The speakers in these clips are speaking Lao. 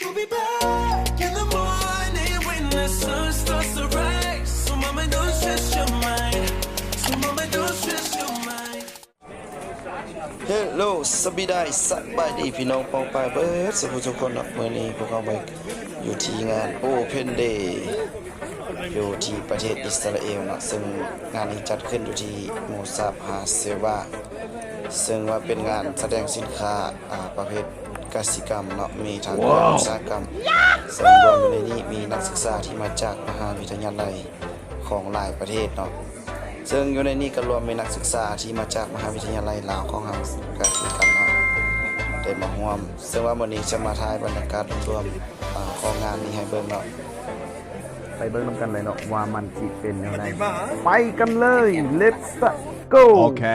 We'll be back in the morning when the sun starts to rise. So mama, don't stress your mind. So mama, don't stress your mind. ເຮລໂລ ສະບາຍດີ ສະບາຍດີພີ່ນ້ອງປ້ອງປາຍເບິດສູ່ຜູ້ສູ່ຄົນເນາະ. ມື້ນີ້ພວກເຮົາມາຢູ່ທີ່ງານ Open Day ຢູ່ທີ່ປະເທດອິດສະຣາເອລເນາະ, ເຊິ່ງງານນີ້ຈັດຂຶ້ນຢູ່ທີ່ Moshav HaShe'eva ເຊິ່ງວ່າເປັນງານສະແດງສິນຄ້າ ອາ ປະເພດກະສິກຳເນາະ, ມີທັງ ອຸດສາຫະກຳ ເຊິ່ງລວມຢູ່ໃນນີ້ມີນັກສຶກສາທີ່ມາຈາກມະຫາວິທະຍາໄລຂອງຫຼາຍປະເທດເນາະ. ເຊິ່ງຢູ່ໃນນີ້ກໍລວມມີນັກສຶກສາທີ່ມາຈາກມະຫາວິທະຍາໄລລາວຂອງເຮົາກໍຄືກັນເນາະ ໄດ້ມາຮ່ວມ. ເຊິ່ງວ່າມື້ນີ້ຈະມາຖ່າຍບັນຍາກາດລວມ ອາ ຂອງງານນີ້ໃຫ້ເບິ່ງເນາະ. ໄປເບິ່ງນຳກັນເລີຍເນາະວ່າມັນຊິເປັນແນວໃດ. ໄປກັນເລີຍ Let's go. ໂອເຄ.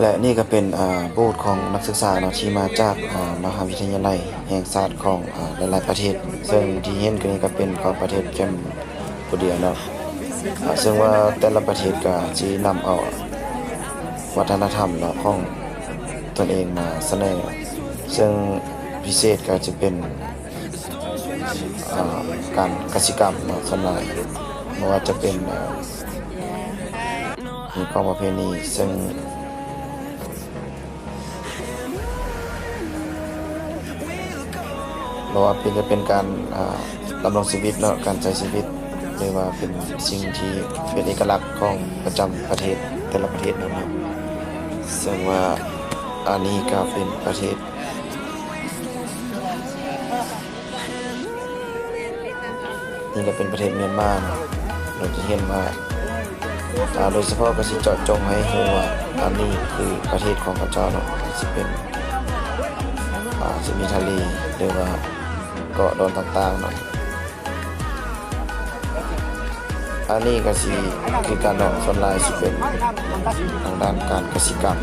ແລະນີ້ກໍເປັນ ອາ ບູດຂອງນັກສຶກສາເນາະ ທີ່ມາຈາກ ອາ ມະຫາວິທະຍາໄລແຫ່ງຊາດຂອງ ອາ ຫຼາຍໆປະເທດ, ເຊິ່ງທີ່ເຫັນຢູ່ນີ້ກໍເປັນຂອງປະເທດແຄມໂບເດຍເນາະ, ອາ ເຊິ່ງວ່າແຕ່ລະປະເທດກໍຊິນຳເອົາວັດທະນະທຳເນາະ ຂອງຕົນເອງມາສະແໜ່, ເຊິ່ງພິເສດກໍຈະເປັນ ອາ ການກະສິກຳເນາະ ສ່ວນຫຼາຍ ບໍ່ວ່າຈະເປັນ ອາ ມີຂອງປະເພນີ ເຊິ່ງ ບໍ່ວ່າເປັນ ຈະເປັນການ ອາ ດຳລົງຊີວິດເນາະ ການໃຊ້ຊີວິດ ຫຼືວ່າເປັນສິ່ງທີ່ເປັນເອກະລັກຂອງປະຈຳປະເທດ ແຕ່ລະປະເທດນັ້ນເນາະ, ເຊິ່ງວ່າອັນນີ້ກໍເປັນປະເທດ ນີ້ກໍເປັນປະເທດມຽນມາເນາະ, ເຮົາຈະເຫັນວ່າ ອາ ໂດຍສະເພາະກໍຊິເຈາະຈົງໃຫ້ຮູ້ວ່າ ອັນນີ້ຄືປະເທດຂອງເຂົາເຈົ້າເນາະ, ຊິເປັນ ອາ ຊິມີທະເລ ຫຼືວ່າເກາະດອນຕ່າງໆເນາະ. ອັນນີ້ກໍຊິຄືກັນເນາະ, ສ່ວນຫຼາຍຊິເປັນທາງດ້ານການກະສິກຳ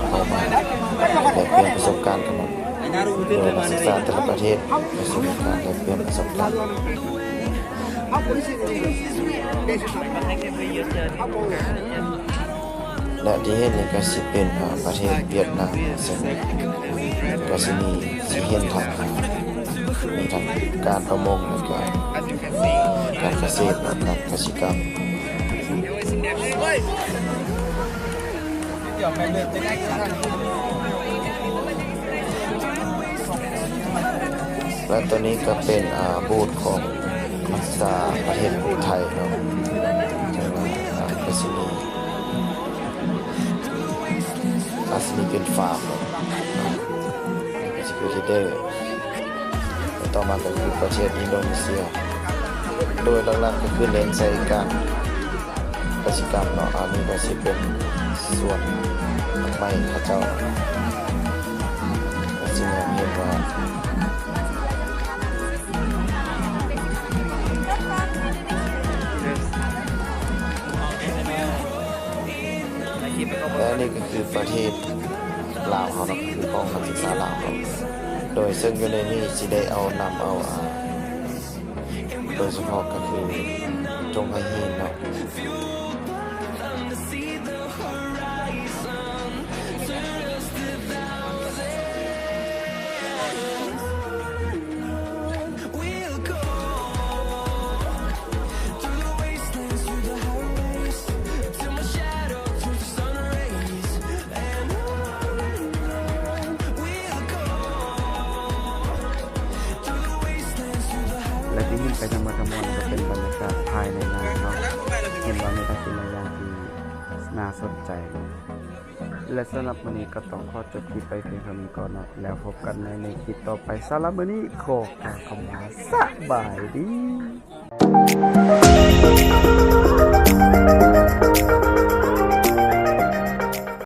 ເຂົ້າມາແລກປ່ຽນປະສົບການກັນເນາະ, ໂດຍນັກສຶກສາແຕ່ລະປະເທດກໍຊິມີການແລກປ່ຽນປະສົບການ. ແລະທີ່ເຫັນນີ້ກໍຊິເປັນ ອາ ປະເທດຫວຽດນາມ, ເຊິ່ງກໍຊິມີ ຊິເຫັນທັງ ມີທັງການປະມົງ ແລະກະການກະເສດ ແລະການກະສິກຳ. ແລະໂຕນີ້ກໍເປັນ ອາ ບູດຂອງນັກສຶກສາປະເທດໄທເນາະ, ແຕ່ວ່າ ອາ ກໍຊິມີ ອາດຊິມີເປັນຟາມເນາະ, ນີ້ກໍຊິຄືທີ່ເດີ ແລະຕໍ່ມາກໍຄືປະເທດອິນໂດເນເຊຍ, ໂດຍຫຼັກໆກໍຄືເນັ້ນໃສ່ການກະສິກຳເນາະ. ອັນນີ້ກໍຊິເປັນສວນໝາກໄມ້ເຂົາເຈົ້າເນາະ, ກໍຊິເຫັນວ່າ ແລະນີ້ກໍຄືປະເທດລາວເຮົາເນາະ, ຄືຂອງນັກສຶກສາລາວເຮົາ, ໂດຍເຊິ່ງຢູ່ໃນນີ້ຊິໄດ້ເອົານຳເອົາ ອາ ໂດຍສະເພາະກໍຄືທົ່ງໄຫຫີນເນາະ. ແລະທີ່ເຫັນໄປທັງໝົດທັງມວນກໍເປັນບັນຍາກາດພາຍໃນງານເນາະ, ເຫັນວ່າມີຫຼາຍສິ່ງຫຼາຍຢ່າງທີ່ໜ້າສົນໃຈ. ແລະສຳລັບມື້ນີ້ກໍຕ້ອງຂໍຈົບຄລິບໄປພຽງເທົ່ານີ້ກ່ອນເນາະ, ແລ້ວພົບກັນໃໝ່ໃນຄລິບຕໍ່ໄປ. ສຳລັບມື້ນີ້ຂໍກ່າວຄຳວ່າສະບາຍດີ.